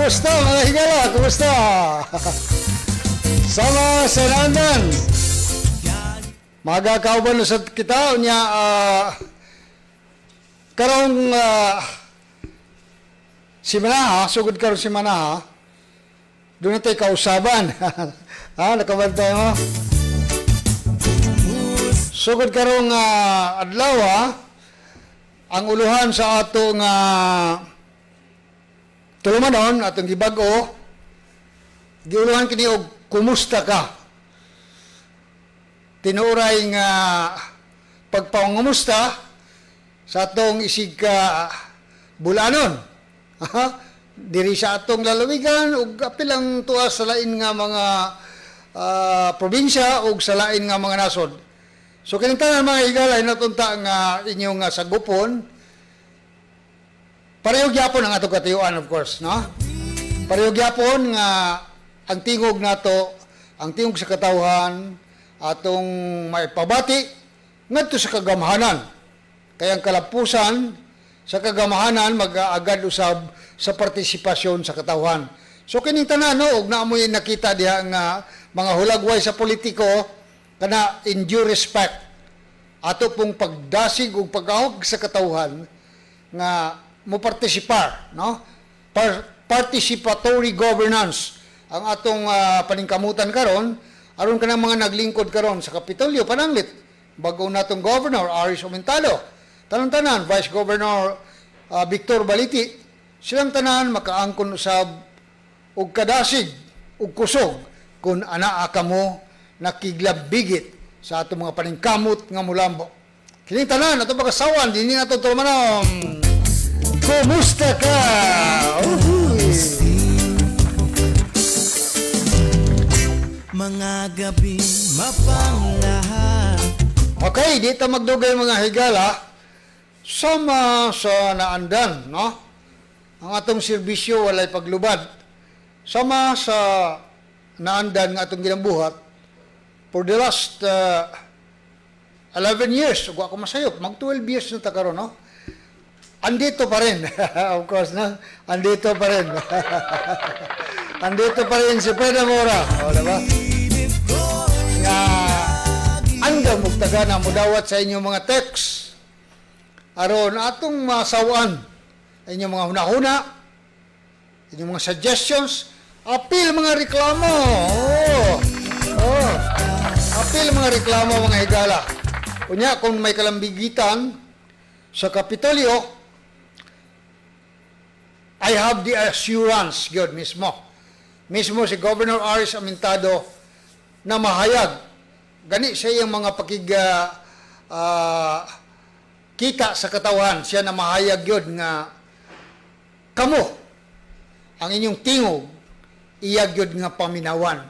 Kumusta, mga higala? Kumusta? Sama sa naandan. Magakauban na sa kita unya karong simana ha, sugod karon simana ha. Duna tay kausaban. Ha, nakabantay mo? Sugod karong adlaw ha, ang uluhan sa ato nga tulumanon, atong gibag-o, giuluhan kini og "Kumusta Ka?" Tinuray nga pagpangumusta sa atong isig ka bulanon. Diri sa atong lalawigan ug apil ang tuwa sa lain nga mga probinsya ug sa lain nga mga nasod. So kining tanan, mga higala, natunta nga inyong sagupon. Pareho gyapon ang atong katuyuan, of course, no? Pareho gyapon nga ang tingog nato, ang tingog sa katawhan, atong maipabati ngadto sa kagamhanan. Kaya ang kalampusan sa kagamhanan mag-aagad usab sa partisipasyon sa katawhan. So kining tanan, no, og naamoy nakita diha nga mga hulagway sa politiko kana, in due respect, ato pong pagdasig ug pag-ahog sa katawhan nga mo partisipar, no? Participatory governance ang atong paningkamutan karon aron kanang mga naglingkod karon sa Kapitolyo, pananglit bago natong Governor Aris Aumentado, tanan-tanan, Vice Governor Victor Baliti, silang tanan makaangkon usab og kadasig ug kusog kung anaa kamo nakiglabigit sa atong mga paningkamot nga mulambo. Kining tanan ato pagasawan dinhi nato tulumanon. Kumusta Ka? Uhuy. Mga gabi mapanglahat. Okay, di ta magdugay, mga higala. Sama sa naandan, no? Ang atong serbisyo walay paglubad. Sama sa naandan nga atong ginambuhat for the last 11 years, ug ako masayop, mag 12 years na ta karon, no? Andito pa rin. Of course, no? Andito pa rin. Andito pa rin si Fred Amora. O, diba? Nga andam og tagana mudawat sa inyong mga text aron atong masawan inyong mga hunahuna, inyong mga suggestions, apil mga reklamo. Oh. Apil mga reklamo, mga higala. Unya kung may kalambigitan sa Kapitolyo, I have the assurance gyud mismo. Mismo si Governor Aris Amintado na mahayag gani sa iyang mga pakig kita sa katawan, siya na mahayag gyud nga kamo, ang inyong tingog, iya gyud nga paminawan.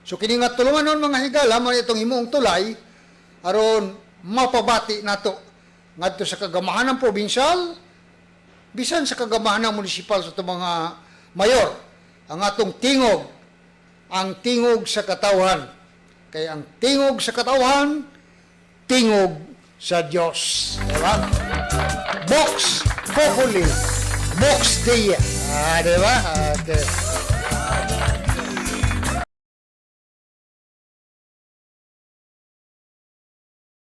So kini nga tulumanon, mga higala, mo itong himuong tulay aron mapabati nato ngadto sa kagamahanan probinsyal bisan sa kagamahanan munisipal, sa itong mga mayor, ang atong tingog, ang tingog sa katawhan, kay ang tingog sa katawhan, tingog sa Dios, diba? Vox populi, vox Dei. Ah, diba? Okay.